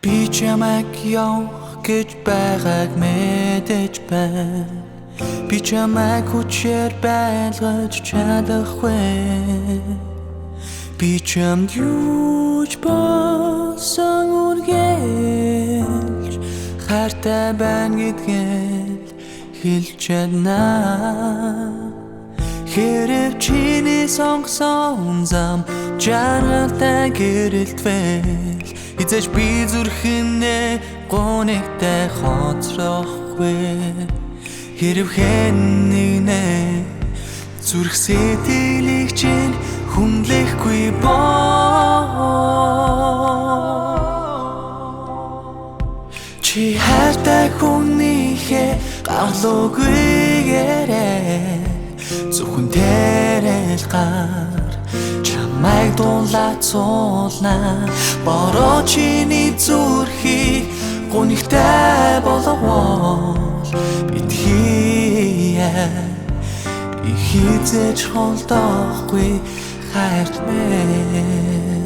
Би чамайг явах гэж байгааг мэдэж байна. Би чамайг хүчээр байлгаж чадахгүй. Би чамд юу ч болсон үргэлж хайртай байна гэдгийг хэлж чадна. Хэрэг чиний сонгосон зам жаргалтай гэрэлтвэл эзэж би зүрхэнээ гунигтай хоцрохгүй. Хэрв хэн нэгнээ зүрх сэтгэлийг чинь хүндлэхгүй бол чи хайртай хүнийхээ гарлуугүйгээрээ зөвхөн тэрэл гар чамайг дулаацуулна. Бороо чиний зүрхийг гунигтай боловол битгий би хизээж холдохгүй хайрт мэн.